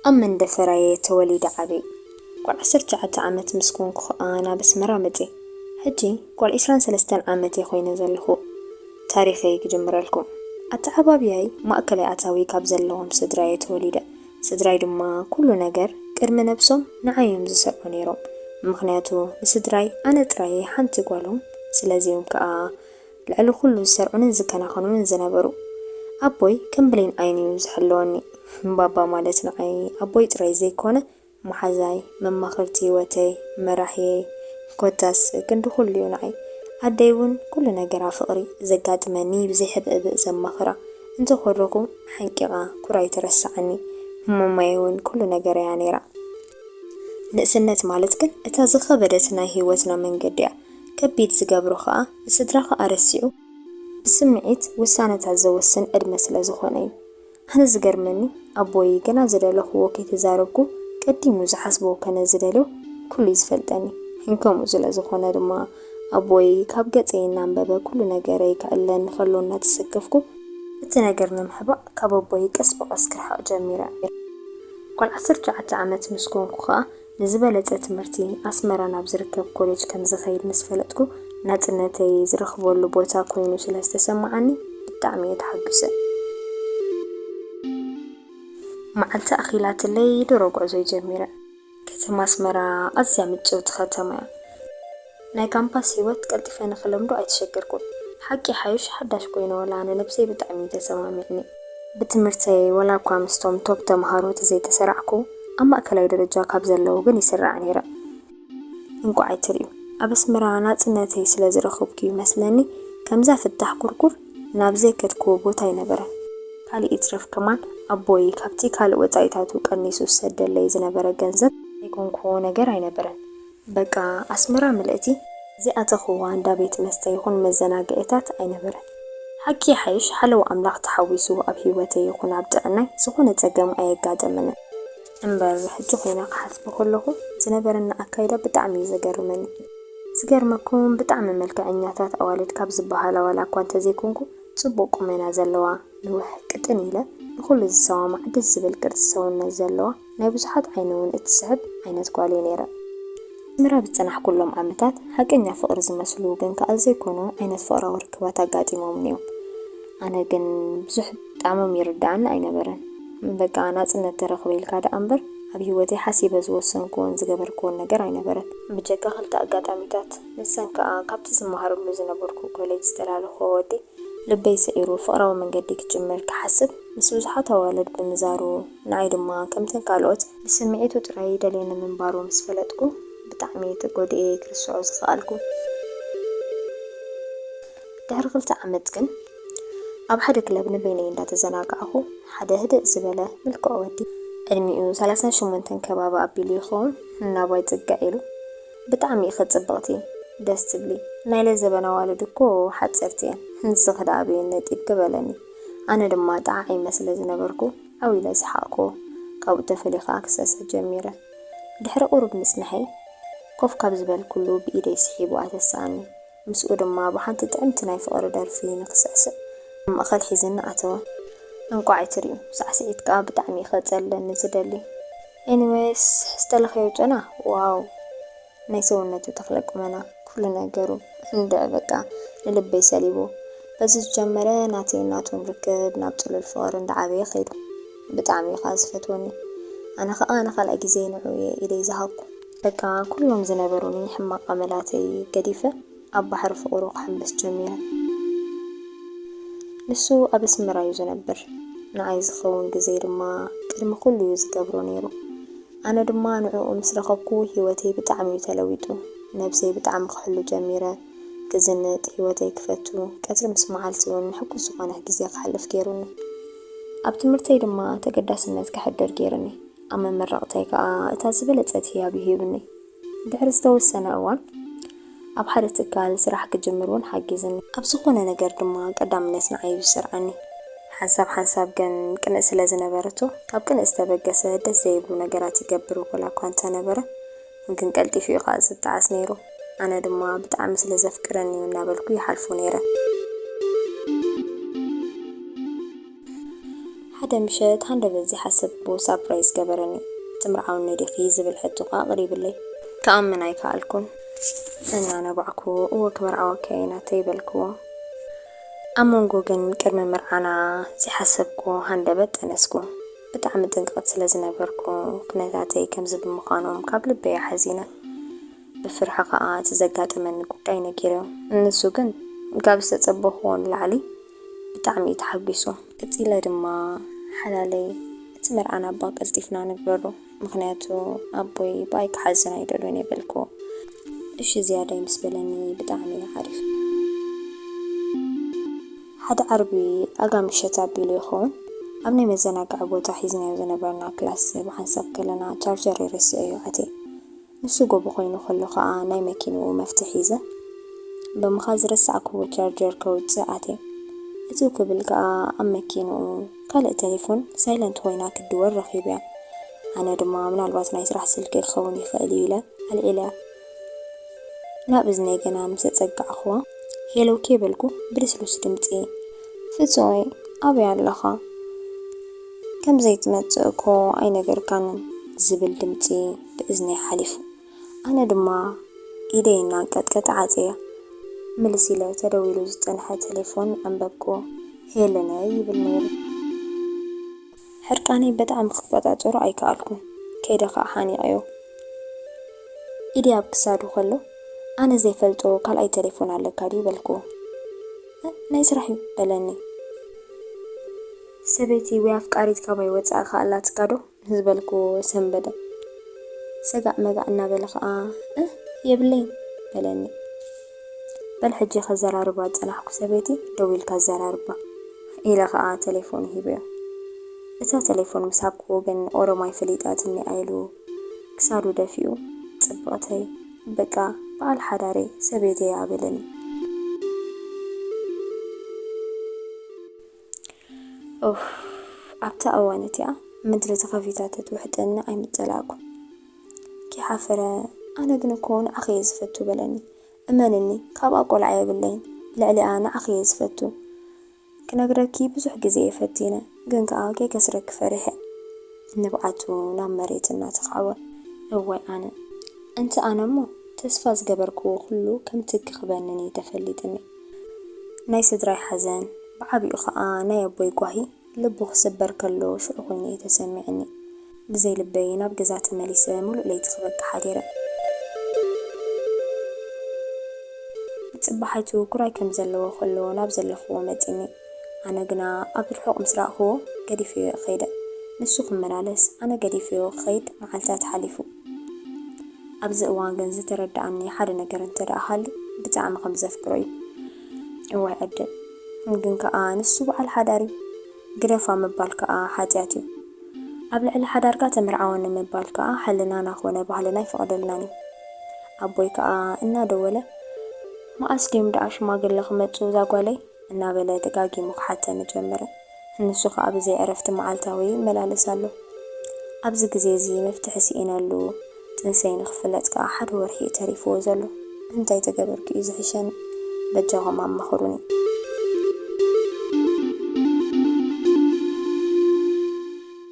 ኣብ መንደፈራየ ተወሊደ ዓብየ። ጓል ዓሰርተ ትሽዓተ ዓመት ምስ ኮንኩ ኸኣ ናብ ኣስመራ መጽየ። ሕጂ ጓል ዕስራን ሰለስተን ዓመት እየ ኮይነ ዘለኹ። ታሪኸይ ክጅምረልኩም። ኣተዓባብያይ ማእከላይ ኣታዊ ካብ ዘለዎም ስድራየ ተወሊደ። ስድራይ ድማ ኩሉ ነገር ቅድሚ ነብሶም ንዓይ እዮም ዝሰርዑ ነይሮም። ምኽንያቱ ንስድራይ ኣነ ጥራይ እየ ሓንቲ ጓሎም። ስለዚ እዮም ከኣ ልዕሊ ኩሉ ዝሰርዑንን ዝከናኸኑንን ዝነበሩ። ኣቦይ ከም ብሌን ዓይኑ እዩ ዝሕልወኒ። ባባ ማለት ንዓይ ኣቦይ ጥራይ ዘይኮነ፣ መሓዛይ፣ መማኽርቲ ህይወተይ፣ መራሕየይ፣ ኮታስ ክንዲ ኩሉ እዩ ንዓይ። ኣደይ እውን ኩሉ ነገራ ፍቕሪ፣ ዘጋጥመኒ ብዘይሕብእብእ ዘማኽራ፣ እንተኾረኹ ሓንቂቓ ኩራይ ትረስዓኒ። ማማይ እውን ኩሉ ነገረይ እያ ነይራ። ንእስነት ማለት ግን እታ ዝኸበደት ናይ ህይወትና መንገዲ እያ። ከቢድ ዝገብሮ ኸኣ ንስድራኻ ኣረሲዑ ብስምዒት ውሳነታት ዘወስን ዕድመ ስለ ዝኾነ እዩ። ኣነ ዝገርመኒ ኣቦይ ገና ዝደለኽዎ ከይተዛረብኩ ቀዲሙ ዝሓስቦ ከነ ዝደልዮ ኩሉ እዩ ዝፈልጠኒ። ከምኡ ስለ ዝኾነ ድማ ኣቦይ ካብ ገጸይ እናንበበ ኩሉ ነገረይ ከዕልለኒ ከሎ እናተሰከፍኩ እቲ ነገር ንምሕባእ ካብ ኣቦይ ቀስ ብቐስ ክርሕቕ ጀሚረ። ጓል ዓሰርተ ትሽዓተ ዓመት ምስ ኮንኩ ኸኣ ንዝበለጸ ትምህርቲ ኣስመራ ናብ ዝርከብ ኮሌጅ ከም ዝኸይድ ምስ ፈለጥኩ፣ ናጽነተይ ዝረኽበሉ ቦታ ኮይኑ ስለ ዝተሰማዓኒ ብጣዕሚ እየ ተሓጒሰ። መዓልቲ ኣኺላትለይ ድሮ ጉዕዞይ ጀሚረ። ከተማ ኣስመራ ኣዝያ ምጭውቲ ከተማ እያ። ናይ ካምፓስ ህይወት ቀልጢፈ ንኽለምዶ ኣይተሸገርኩን። ሓቂ ሓይሽ ሓዳሽ ኮይነ ዋላ ንነብሰይ ብጣዕሚ እዩ ተሰማሚዕኒ። ብትምህርተይ ዋላ እኳ ምስቶም ቶፕ ተምሃሮ ተዘይተሰራዕኩ፣ ኣብ ማእከላይ ደረጃ ካብ ዘለዉ ግን ይስራዕ ነይረ። እንቋዕ ኣይትርእዩ፣ ኣብ ኣስመራ ናጽነተይ ስለ ዝረኸብኩ ይመስለኒ፣ ከምዛ ፍታሕ ኩርኩር ናብ ዘይከድክዎ ቦታ ኣይነበረን። ካልእ ይትረፍ ከማን ኣቦይ ካብቲ ካልእ ወጻኢታቱ ቀኒሱ ዝሰደለይ ዝነበረ ገንዘብ ዘይኮንክዎ ነገር ኣይነበረን። በቃ ኣስመራ ምልእቲ፣ ዘይኣተኽዋ እንዳ ቤት መስተ ይኹን መዘናግዒታት ኣይነበረን። ሓቂ ይሓይሽ ሓለዋ ኣምላኽ ተሓዊሱ ኣብ ህይወተይ ይኹን ኣብ ጥዕናይ ዝኾነ ጸገም ኣየጋጠመንን። እምበር ሕጂ ኮይነ ክሓስቦ ከለኹ ዝነበረኒ ኣካይዳ ብጣዕሚ እዩ ዘገርመኒ። ዝገርመኩም ብጣዕሚ መልክዐኛታት ኣዋልድ ካብ ዝበሃላ ዋላ እኳ እንተዘይኮንኩ ጽቡቕ ቁመና ዘለዋ፣ ንውሕ ቅጥን ኢለ ንኹሉ ዝሰማማዕ ደስ ዝብል ቅርጺ ሰውነት ዘለዋ ናይ ብዙሓት ዓይኒ እውን እትስሕብ ዓይነት ጓል እየ ነይረ። ኣስመራ ብዝጸናሕኩሎም ዓመታት ሓቀኛ ፍቕሪ ዝመስሉ ግን ከኣ ዘይኮኑ ዓይነት ፍቕራዊ ርክባት ኣጋጢሞምኒ እዮም። ኣነ ግን ብዙሕ ጣዕሞም ይርድኣኒ ኣይነበረን። በቃ ናጽነት ተረኽበ ኢልካ ደኣ እምበር ኣብ ህይወተይ ሓሲበ ዝወሰንክዎን ዝገበርክዎን ነገር ኣይነበረን። ብጀካ ክልተ ኣጋጣሚታት፣ ንሰን ከኣ ካብቲ ዝመሃረሉ ዝነበርኩ ኮሌጅ ዝተላለኹዎ ወዲ ልበይ ስዒሩ ፍቕራዊ መንገዲ ክጅምር ክሓስብ ምስ ብዙሓት ኣዋልድ ብምዛሩ፣ ንዓይ ድማ ከምተን ካልኦት ብስምዒቱ ጥራይ ይደልየኒ ምንባሩ ምስ ፈለጥኩ ብጣዕሚ እየ ተጎዲኤ ክርስዖ ዝኸኣልኩ። ድሕሪ ክልተ ዓመት ግን ኣብ ሓደ ክለብ ንበይነይ እንዳተዘናጋዕኹ ሓደ ህድእ ዝበለ ምልኩዕ ወዲ ዕድሚኡ ሰላሳን ሸሞንተን ከባቢ ኣቢሉ ይኸውን ናባይ ጽግዕ ኢሉ፣ ብጣዕሚ ኢኺ ጽብቕቲ፣ ደስ ትብሊ፣ ናይ ለዘበን ኣዋልድ እኮ ሓጸርቲ እየን፣ ንስኺ ደኣ ኣበየን ነጢብኪ በለኒ። ኣነ ድማ ጠዓዒመ ስለ ዝነበርኩ ዓው ኢለ ሰሓቕኩ። ካብኡ ተፈሊኻ ክሰስዕ ጀሚረ። ድሕሪ ቁሩብ ምጽንሐይ ኮፍ ካብ ዝበልኩሉ ብኢደይ ስሒቡ ኣተስኣኒ። ምስኡ ድማ ብሓንቲ ጥዕምቲ ናይ ፍቕሪ ደርፊ ንኽስዕስዕ ኣብ ማእኸል ሒዝኒ ኣተወ። እንቋዕ ኣይትርእዩ፣ ሳዕስዒት ከኣ ብጣዕሚ ኢኺ ክጸልለኒ ዝደሊ። ኤኒዌይስ ዝተለኽዮ ጨና ዋው! ናይ ሰውነቱ ተኽለ ቁመና ኩሉ ነገሩ እንድዒ በቃ ንልበይ ሰሊቡ። በዚ ዝጀመረ ናተይን ናቱን ርክብ ናብ ጽሉል ፍቕሪ እንዳዓበየ ከይዱ። ብጣዕሚ እዩ ከኣ ዝፈትወኒ። ኣነ ከኣ ንኻልኣይ ግዜ ንዕኡ እየ ኢደይ ዝሃብኩ። በቃ ኩሎም ዝነበሩኒ ሕማቕ ኣመላተይ ገዲፈ ኣብ ባሕሪ ፍቕሩ ክሕምብስ ጀሚረ። ንሱ ኣብ ኣስመራ እዩ ዝነብር። ንዓይ ዝኸውን ግዜ ድማ ቅድሚ ኩሉ እዩ ዝገብሮ ነይሩ። ኣነ ድማ ንዕኡ ምስ ረኸብኩ ህይወተይ ብጣዕሚ እዩ ተለዊጡ። ነብሰይ ብጣዕሚ ክሕሉ ጀሚረ። ክዝንጥ፣ ህይወተይ ክፈቱ፣ ቀትሪ ምስ መዓልቲ እውን ሕጉስ ዝኾነ ግዜ ከሕልፍ ገይሩኒ። ኣብ ትምህርተይ ድማ ተገዳስነት ከሕድር ገይሩኒ። ኣብ መመረቕተይ ከኣ እታ ዝበለጸት ህያብ እዩ ሂቡኒ። ድሕሪ ዝተወሰነ እዋን ኣብ ሓደ ትካል ስራሕ ክጅምር እውን ሓጊዝኒ። ኣብ ዝኾነ ነገር ድማ ቀዳምነት ንዓይ እዩ ዝሰርዓኒ። ሓንሳብ ሓንሳብ ግን ቅንእ ስለ ዝነበረቶ፣ ካብ ቅንእ ዝተበገሰ ደስ ዘይብሉ ነገራት ይገብር ወላ እኳ እንተነበረ፣ ግን ቀልጢፉ እዩ ከኣ ዝጠዓስ ነይሩ። ኣነ ድማ ብጣዕሚ ስለ ዘፍቅረኒ እዩ እናበልኩ ይሓልፎ ነይረ። ሓደ ምሸት ሃንደበት ዘይሓሰብኩ ሳፕራይዝ ገበረኒ። ትምርዓውኒ ዲኺ ዝብል ሕቶ ከኣ ኣቕሪብለይ። ክኣምን ኣይከኣልኩን። እናነባዕኩ፣ እወ ክመርዓወኪ እየ ናተይ በልክዎ። ኣብ መንጎ ግን ቅድሚ ምርዓና ዘይሓሰብኩ ሃንደበት ጠነስኩ። ብጣዕሚ ጥንቅቕቲ ስለ ዝነበርኩ፣ ኩነታተይ ከምዚ ብምዃኖም ካብ ልበይ እየ ሓዚነ። ብፍርሒ ከኣ እቲ ዘጋጠመኒ ጉዳይ ነጊረዮ። ንሱ ግን ካብ ዝተጸበኽዎ ንላዕሊ ብጣዕሚ እዩ ተሓጒሱ። ቀጺለ ድማ፣ ሓላለይ፣ እቲ መርዓና እባ ቀልጢፍና ንግበሮ፣ ምኽንያቱ ኣቦይ ብኣይ ክሓዝን ኣይደልዮን እየ በልክዎ። እሺ ዝያዳይ ምስ በለኒ ብጣዕሚ እየ ሓሪፍ። ሓደ ዓርቢ ኣጋ ምሸት ኣቢሉ ይኸውን፣ ኣብ ናይ መዘናግዒ ቦታ ሒዝናዮ ዝነበርና ክላስ ብሓንሳብ ከለና ቻርጀር ይረስዐዮ ኣትየ። ንሱ ጎቦ ኮይኑ ከሎ ከኣ ናይ መኪንኡ መፍትሕ ሒዘ ብምኻድ ዝረሳዕክዎ ቻርጀር ከውጽእ ኣትየ። እትው ክብል ከኣ ኣብ መኪንኡ ካልእ ቴሌፎን ሳይለንት ኮይና ክትድወል ረኺበያ። ኣነ ድማ ምናልባት ናይ ስራሕ ስልኪ ክኸውን ይኽእል እዩ ኢለ ኣልዒለያ። ናብ እዝነይ ገና ምስ ኣጸጋዕኽዋ፣ ሄሎ ኬ በልኩ ብልስሉስ ድምጺ። ፍጹመይ፣ ኣበይ ኣለኻ? ከም ዘይትመጽእ እኮ ኣይነገርካንን ዝብል ድምጺ ብእዝነይ ሓሊፉ። ኣነ ድማ ኢደይ እናንቀጥቀጠ ዓጽየ። ምልስ ኢለ ተደዊሉ ዝጸንሐ ቴሌፎን ኣንበብኩ። ሄለነይ ይብል ነይሩ። ሕርቃነይ በጣዕሚ ክቆጻጸሮ ኣይከኣልኩን። ከይደ ከኣ ሓኒቐዮ። ኢደይ ኣብ ክሳዱ ከሎ፣ ኣነ ዘይፈልጦ ካልኣይ ቴሌፎን ኣለካ ድዩ በልኩዎ። እ፣ ናይ ስራሕ እዩ በለኒ። ሰበይቲ ወይ ኣፍቃሪት ካባይ ወጻኢ ከኣላትካ ዶ? ዝበልኩዎ ሰንበደ። ሰጋእ መጋእ እናበለ ከኣ፣ እህ፣ የብለይን በለኒ። በል ሕጂ ከዘራርባ ዝጸናሕኩ ሰበይቲ ደው ኢልካ ኣዘራርባ ኢለ ከኣ ቴሌፎኑ ሂበዮ። እታ ቴሌፎን ምስ ሃብክዎ ግን ኦሮማይ ፈሊጣትኒ ኢሉ ክሳዱ ደፊኡ፣ ጽብቕተይ፣ በቃ በዓል ሓዳረይ፣ ሰበይተይ ኣበለኒ። ኡፍ፣ ኣብታ እዋን እቲኣ ምድሪ ተኸፊታ ተትውሕጠኒ ኣይምጸላእኩን። ከይሓፈረ፣ ኣነ ግን እኮ ንዓኺ እየ ዝፈቱ በለኒ። እመንኒ፣ ካብኣ ቆልዓ የብለይን፣ ልዕሊኣ ንዓኺ እየ ዝፈቱ። ክነግረኪ ብዙሕ ግዜ እየ ፈቲነ፣ ግን ከኣ ከይከስረኪ ፈሪሐ። ንብዓቱ ናብ መሬት እናተኻዕወ፣ እዋይ ኣነ። እንተ ኣነ እሞ ተስፋ ዝገበርክዎ ኩሉ ከም ትኪ ክበንን እዩ ተፈሊጥኒ። ናይ ስድራይ ሓዘን፣ ብዓቢኡ ኸኣ ናይ ኣቦይ ጓሂ ልቡ ክስበር ከሎ ሽዑ ኮይኑ እዩ ተሰሚዕኒ። ብዘይ ልበይ ናብ ገዛ ተመሊሰ ምሉእ ለይቲ ክበኪ ሓዲረ። ጽባሓይቱ ኩራይ ከም ዘለዎ ከሎ ናብ ዘለኽዎ መጺኒ። ኣነ ግና ኣብ ርሑቕ ምስ ረኣኽዎ ገዲፈዮ ከይደ። ንሱ ክመላለስ ኣነ ገዲፈዮ ክኸይድ መዓልታት ሓሊፉ። ኣብዚ እዋን ግን ዝተረድኣኒ ሓደ ነገር እንተ ደኣ ሃልዩ ብጣዕሚ ከም ዘፍቅሮ እዩ። እዋይ ዕድል። ግን ከኣ ንሱ በዓል ሓዳር እዩ። ግደፋ ምባል ከኣ ሓጢኣት እዩ። ኣብ ልዕሊ ሓዳርካ ተመርዓወኒ ምባል ከኣ ሕልናና ኮነ ባህልና ኣይፈቕደልናን እዩ። ኣቦይ ከኣ እናደወለ፣ መኣስ ድዮም ደኣ ሽማግለ ክመጹ እዛ ጓለይ? እናበለ ደጋጊሙ ክሓተኒ ጀመረ። ንሱ ከኣ ብዘይ ዕረፍቲ መዓልታዊ ይመላለስ ኣሎ። ኣብዚ ግዜ እዚ መፍትሒ ስኢነሉ፣ ጥንሰይ ንኽፍለጥ ከኣ ሓደ ወርሒ እዩ ተሪፍዎ ዘሎ። እንታይ ተገበርኩ እዩ ዝሕሸኒ? በጃኹም ኣማኽሩኒ።